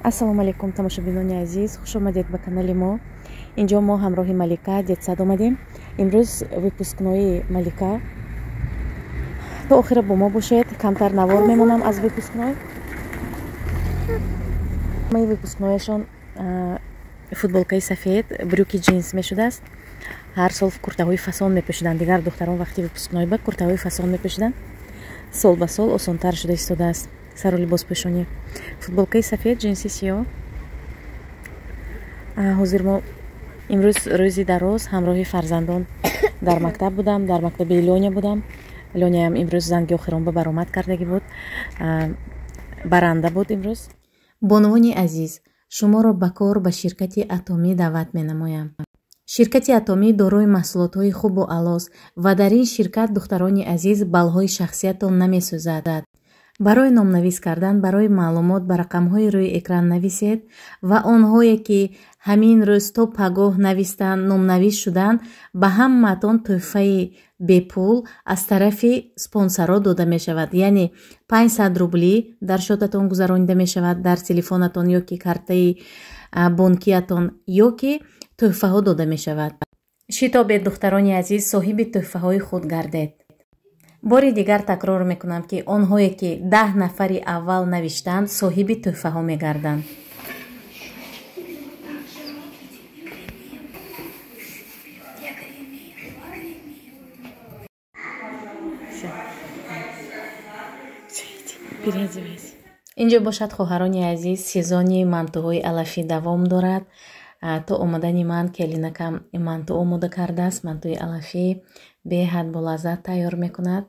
Ассалому алайкум, тамошобинони азиз, хуш омадед ба канали мо. Инҷо мо ҳамроҳи Малика детсад омадем. Имрӯз выпускной Малика. То охира бо мо бошед, камтар навор мемонам аз выпускной. Мои выпускнояшон футболкаи сафед, брюки ҷинс мешудааст. Ҳар сол куртаҳои фасон мепӯшиданд. Дигар духтарон вақти выпускной ба куртаҳои фасон мепӯшиданд. Сол ба сол осонтар шуда истодааст сару либоспӯшонӣ. Футболкаи сафед, ҷинси сиёҳ. Ҳозир мо имрӯз рӯзи дароз ҳамроҳи фарзандон дар мактаб будам, дар мактаби Лёня будам. Лёняам имрӯз занги охирон ба баромад кардагӣ буд, баранда буд имрӯз. Бонувони азиз, шуморо ба кор ба ширкати Атомӣ даъват менамоям. Ширкати Атомӣ дорои маҳсулотҳои хубу аълост ва дар ин ширкат, духтарони азиз, баллҳои шахсиятон намесӯзад. Барои номнавис кардан, барои маълумот ба рақамҳои рӯи экран нависед ва онҳое ки ҳамин рӯз то пагоҳ навистанд, номнавис шуданд, ба ҳамаатон тӯҳфаи бепул аз тарафи спонсорҳо дода мешавад. Яъне 500 рублӣ дар шотатон гузаронида мешавад, дар телефонатон ё ки картаи бонкиятон, ё ки тӯҳфаҳо дода мешавад. Шитобед, духтарони азиз, соҳиби тӯҳфаҳои худ гардед. Бори дигар такрор мекунам, ки онҳое ки 10 нафари аввал навиштанд, соҳиби тӯҳфаҳо мегарданд. Инҷо бошад, хоҳарони азиз, сезони мантуҳои алафӣ давом дорад. То омадани ман келинакам манту омода кардааст. Мантуи алафӣ беҳад болаззат тайёр мекунад.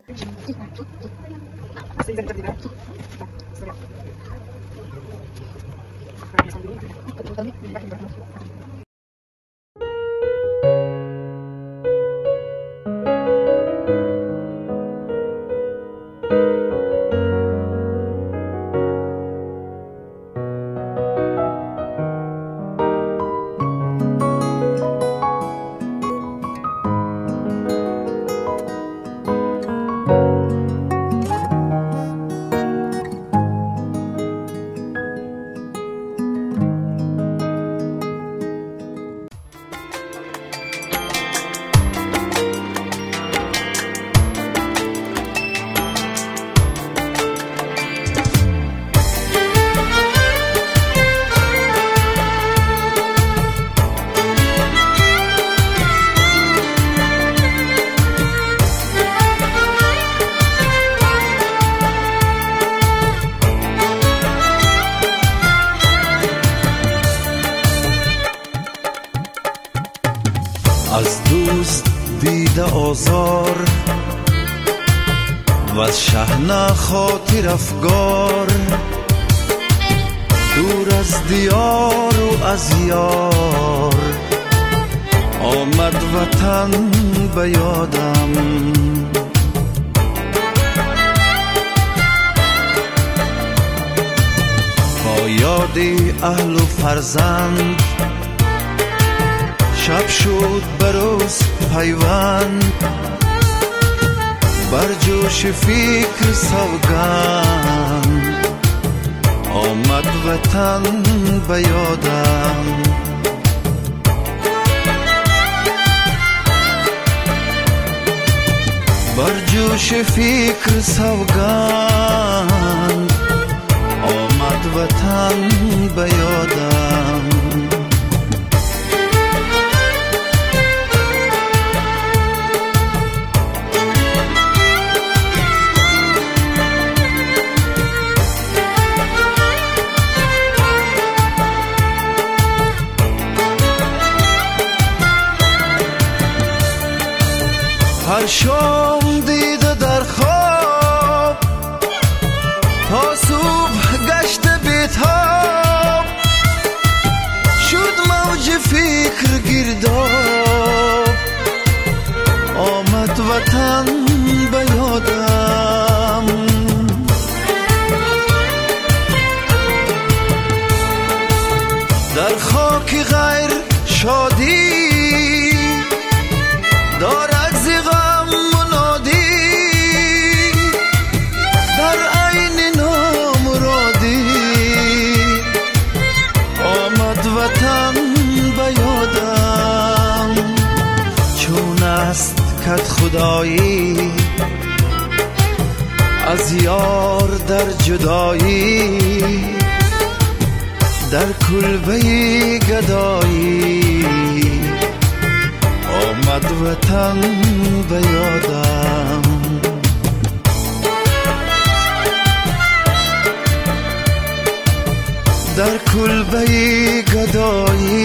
Аз дӯст дида озор ваз шаҳна хотир афгор, дур аз диёру аз ёр омад ватан ба ёдам. Бо ёди аҳлу фарзанд шаб шуд ба рӯз пайванд, бар ҷӯши фикр савганд омад ватан ба ёдам. Бар ҷӯши фикр савганд омад ватан ба ёдам. Ҳар шом дида дар хоб то субҳ гашта бетоб, шуд мавҷи фикр гирдоб омад ватан ба ёдам. Дар хоки ғайр шодӣ дорад зи ғам мунодӣ, дар айни номуродӣ. ҷудоӣ, аз ёр дар ҷудоӣ, дар кулбаи гадоӣ омад ватан ба ёдам. Дар кулбаи гадоӣ.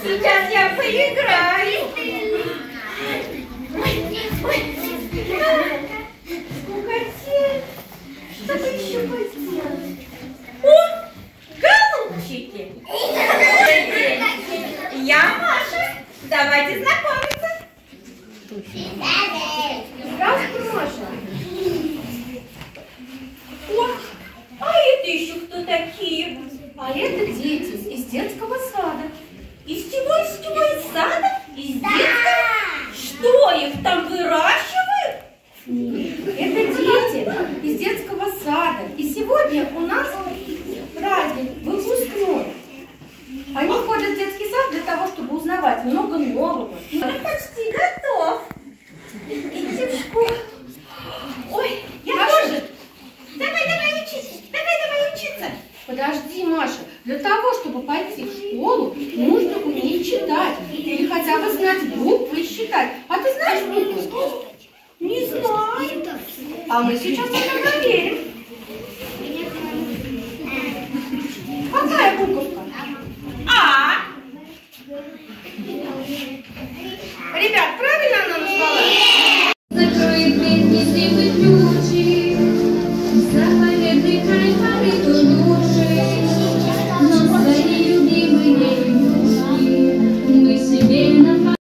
Сейчас я поиграю. Ой, ой. Что бы еще поделать? О, голубчики! Я Маша. Давайте знакомиться. Здравствуй, Маша. О, а это еще кто такие? А это дети из детского сада. Из чего, из сада? Из детского? Что их там выращивают? Это дети из детского сада. И сегодня у нас праздник выпускной. Они ходят в детский сад для того, чтобы узнавать много нового. Я почти готов. Идти в школу. Ой, я Маша тоже. Давай, давай учиться. Давай, давай учиться. Подожди, Маша. Для того, чтобы пойти в школу, нужно уметь читать. Или хотя бы знать буквы и считать. А ты знаешь буквы? Не знаю. А мы сейчас это проверим. Какая буковка? А. Ребят, правильно она назвала? Закрой дверь, не выключи. Заповедный край поры лучший. Но свои любимые игрушки мы себе на...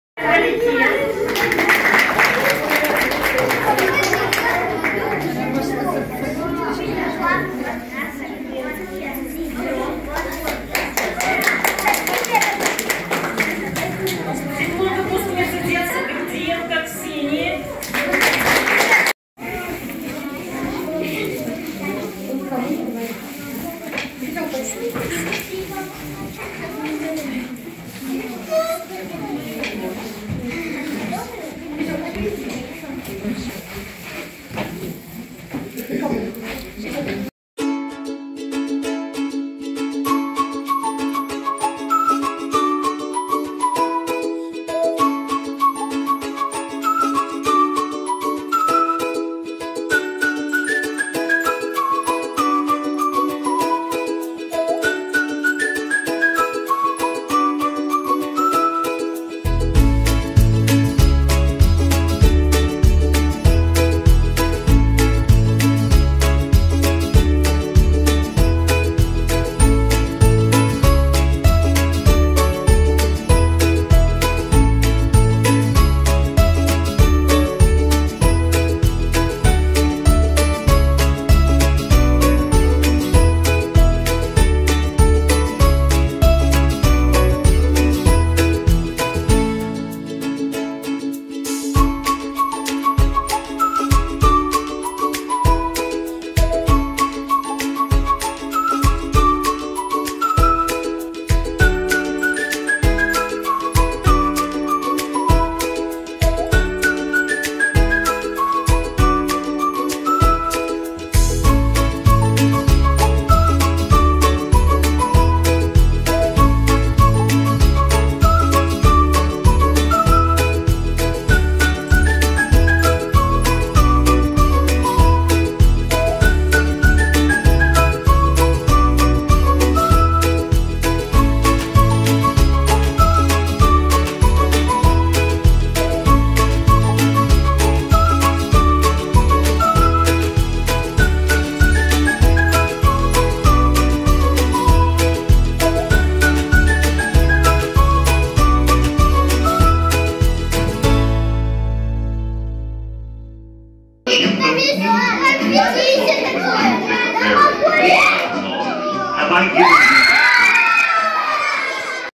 Have I given